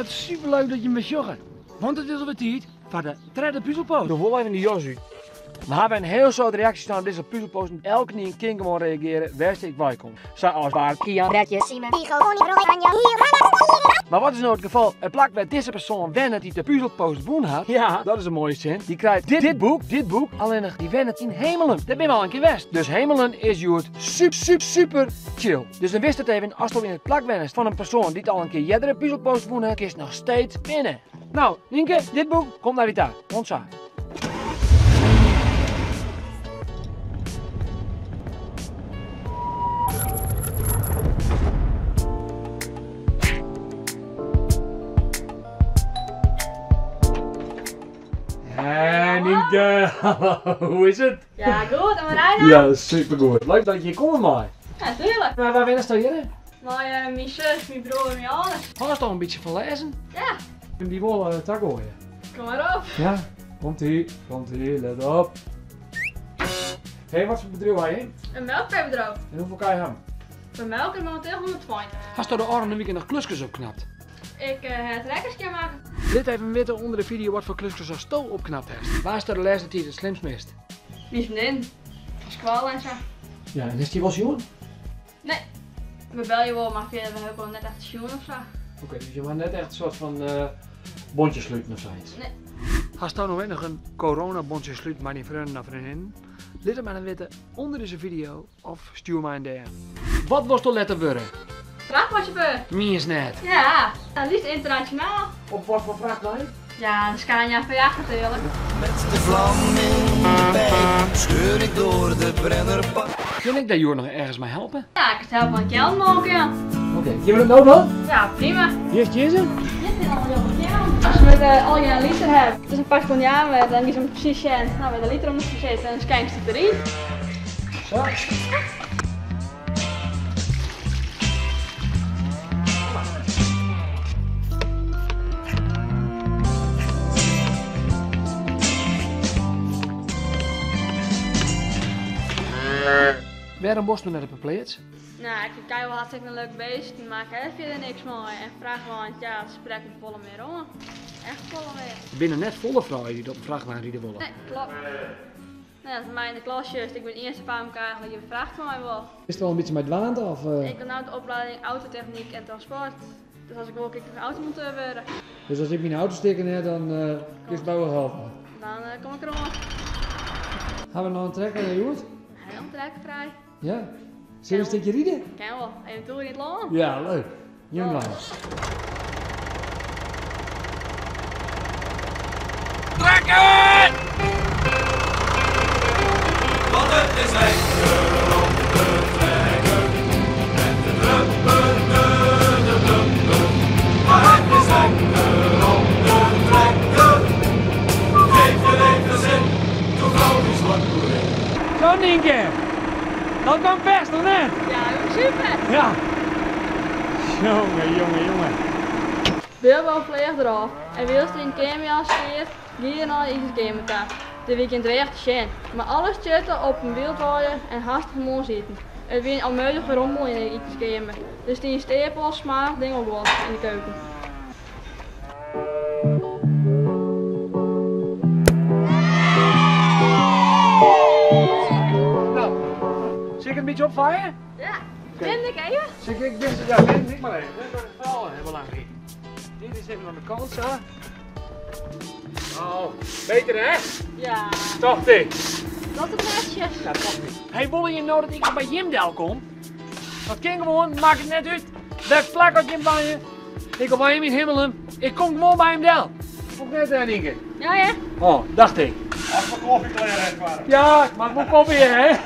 Wat superleuk dat je me sjogge. Want it is alwer tiid foar de tredde puzelpost. Doe wol even de jas út. We hawwe in hiel soad reaksjes staan op dizze puzelpost. Elkenien kin gewoan reageare wêr'tst ek wei komt. Sa as Bart, Kian, Bregje, Simen, Tycho, Connie, Roy, Anja, Hier, Hanna, Mar wat is no it gefal? It plak wêr't dizze persoan wennet dy't de puzelpost wûn hat, ja, dat is in moaie sin, dy krijt dit boek, dit boek, allinnich dy wennet yn Hemelum. Dêr binne we al in kear west. Dus Hemelum is hjoed super, super, super chill. Dus dan witst it even, asto yn it plak wennest fan in persoan dy't al in kear earder in puzelpost wûn hat, kinst noch steeds winne. No, Nynke, dit boek komt nei dy ta. Oant sa. Hey Nynke, hoe is it? Ja, goed. En Marijn? Ja, supergoed. Leuk dat je hjir komme mei. Ja, tuurlijk. Mar wa wennest hjir? Mei eh, myn sus, myn broer en myn âlders. Hâldst al in bytsje fan lêzen? Ja. Ik dy wol uh, tagoaie. Kom mar op. Ja, komt ie, komt ie, let op. Hé, wat foar bedriuw ha je? In melkfeebedriuw. En hoefolle kij ha? We melken momenteel 120. Hasto de ôfrûne wike noch kluskes opknapt? Ik uh, ha it trekker skjinmakke. Lit even witte ûnder de fideo wat foar kluskes asto opknapt hast. Wa hast de lêste tiid it slimst mist? Myn freondin. Fan skoalle en sa. Ja, en hast dy wol sjoen? Nee. We belje wol, mar fierder we ha elkoar net echt sjoen of sa. Oké, dus je ha net echt in soart fan uh, bondje sluten of sayts? Nee. Hasto no ek noch in coronabondsje sluten mei dyn freonen of freondinnen? Lit it mar dan witte ûnder dizze fideo of stjoer my in DM. Wat wolsto letter wurde? Frachtweinsjauffeur. Mienst net? Ja, het liefst internationaal. Op wat foar frachtwein? Ja, de Scania V8 natuurlijk. Met de vlam in de pijp scheur ik door de Brennerpas. Kin ik dêr hjoed noch ergens mei helpe? Ja, ik kin helpe mei kjeld molken, ja. Oké, kinne we dat no dwaan? Ja, prima. Hjir is se. Dit is al heel kjeld. As we het al een liter hebben, het is een pak van jaar, dan is hem precies sjen. Nou, we de liter om te zitten en dan kijkt het erin. Zo. Wêrom wolst no net op 'e pleats? Nou, ik vind kij wel hartstikke in leuk beest, mar ik ha fierder niks mei. En frachtwein, ja, it sprekt my folle mear oan. Echt folle mear. Der binne net folle froulju dy't op in frachtwein ride wolle. Nee, kloppet. Nou, dat is by my yn de klas juist. Ik bin earste famke eigentlik dy't in frachtwein wol. Bist der al in bytsje mei dwaande? Of? Ik doch no de opleiding autotechnyk en transport. Dus as ik wol, kin ik ek automonteur wurde. Dus as ik myn auto stikken ha, dan kinst my wol helpe? Dan kom ik deroan. Ha we noch in trekker hjoed? Hiel trekkerfrij. Ja? Sille we in stikje ride? Kin wol. Even toer yn it lân. Ja, leuk. Jong lân. Trekker! Want het is lekker op de trekker. Met de drummer, de drummer. Maar het is lekker op de trekker. Geef je leven zin, doe gauw die slakboerin. Zo Nienke, dat kwam best nog net. Ja, super. Ja. Jonge, jonge, jonge. Bilbo fleach derôf en wylst er yn de keamerjas siet, gie er nei de itenskeamer ta. Der wie gjin dreach te sjen, mar alles tsjutte op in wyldwaaie en hastich moarnsiten. It wie in almeudige rommel yn de itenskeamer. Der stiene steapels smoarch dingelguod yn de keuken. No, sil ik it in bytsje opfeie? Ja, bin ik even? Sil ik dizze, ja, bin ik mar even. Dat is wel heel belangrijk. Dit is even oan de kant zo. Oh, beter hè? Ja. Tocht ik. Dat is netjes. Ja, tocht ik. Hey, wolle je no dat ik by jim del kom? Dat kin gewoan, makket net út. Welk plak oft jim wenje. Ik kom by jim yn Himmelum. Ik kom gewoan by jim del. Of net, eh, Nienke? Ja, ja. Oh, dacht ik. As we kofje klear ha foar. Ja, ik moat wol kofje, hè?